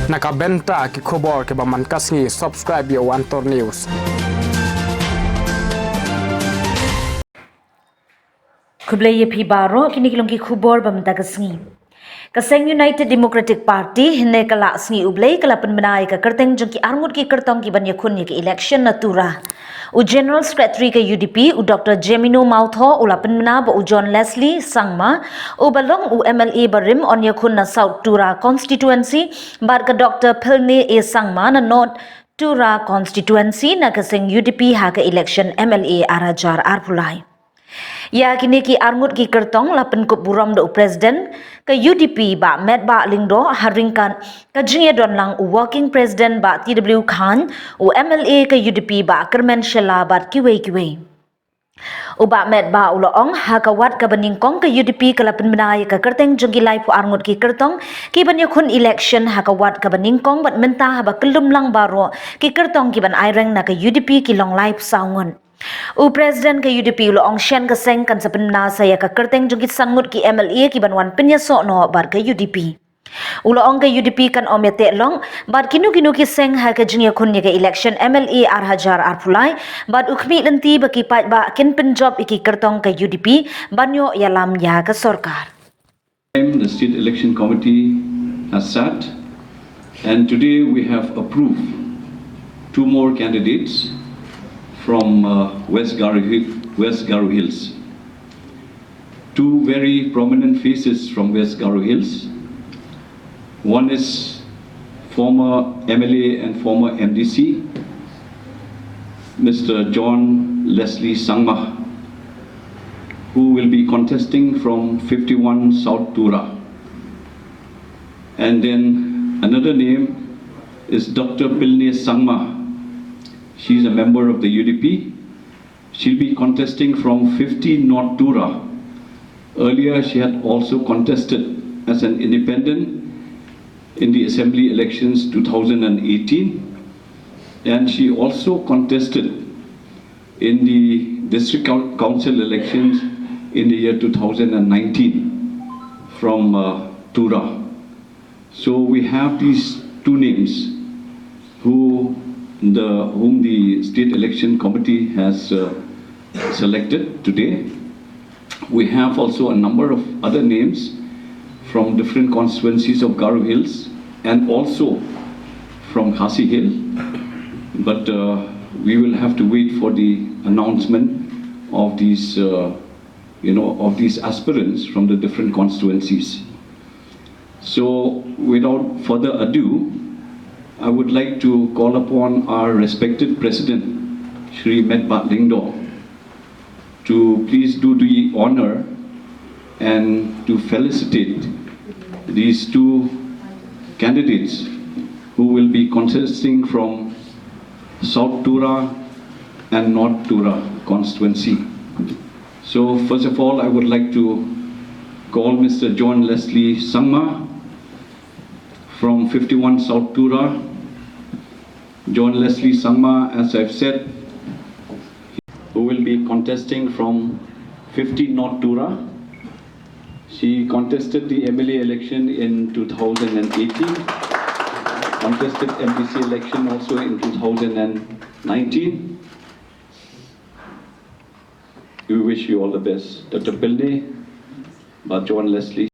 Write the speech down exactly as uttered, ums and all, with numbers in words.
Na ka bynta ki khubor kiba man ka sngi, subscribe ïa u Antor News. Khublei ïa phi baroh, kine ki long ki khubor ba mynta ka sngi. Ka seng United Democratic Party, hynne ka la sngi U Blei, ka la pynbna ïa ka kyrteng jong ki arngut ki kyrtong kiban ïakhun ïa ka election na Tura. U General Secretary ka U D P, u Doctor Jemino Mawthoh, u la pynbna ba u John Leslie Sangma, uba long u M L A barim yn ïakhun na South Tura Constituency, bad ka Doctor Philne A Sangma na North Tura Constituency na ka seng U D P ha ka election M L A ar hajar arphew lai. Ïa kine ki arngut ki kyrtong la pynkup burom da u President ka U D P Bah Metbah Lyngdoh ha ryngkat ka jingïadon lang u Working President Bah T W Khan, u M L A ka U D P Bah Kyrmen Shylla bad kiwei kiwei. U Bah Metbah u la ong, ha ka wad kaba nyngkong ka U D P ka la pynbna ïa ka kyrteng jong ki laiphew arngut ki kyrtong kiban ïakhun election ha ka wad kaba nyngkong, bad mynta haba kyllum lang baroh ki kyrtong kiban aireng na ka U D P ki long laiphew saw ngut. U President ka U D P u la ong, shen ka seng kan sa pynbna sa ïa ka kyrteng jong ki san ngut ki M L A kiban wan pynïasoh noh bad ka U D P. U la ong ka U D P kan ym ïateh long bad kino kino ki seng ha ka jingïakhun ïa ka election M L A ar hajar arphew lai, bad u khmih lynti ba ki paidbah kin pynjop ïa ki kyrtong ka U D P ban ïoh ïalam ïa ka sorkar. The State Election Committee has sat, and today we have approved two more candidates from uh, West, Garo, Hill- West Garo Hills. Two very prominent faces from West Garo Hills. One is former M L A and former M D C, Mister John Leslie Sangma, who will be contesting from fifty-one South Tura. And then another name is Doctor Pilne Sangma. She is a member of the U D P. She'll be contesting from fifty North Tura. Earlier, she had also contested as an independent in the assembly elections two thousand eighteen, and she also contested in the district coun- council elections in the year two thousand nineteen from uh, Tura. So we have these two names who the whom the State Election Committee has uh, selected today. We have also a number of other names from different constituencies of Garo Hills and also from Khasi Hill. But uh, we will have to wait for the announcement of these, uh, you know, of these aspirants from the different constituencies. So, without further ado, I would like to call upon our respected President, Shri Metbah Lyngdoh, to please do the honor and to felicitate these two candidates who will be contesting from South Tura and North Tura constituency. So, first of all, I would like to call Mister John Leslie Sangma from fifty-one South Tura. John Leslie Sangma, as I've said, who will be contesting from fifty North Tura. She contested the M L A election in two thousand eighteen, contested M D C election also in two thousand nineteen. We wish you all the best. Doctor Pilne, Bah John Leslie.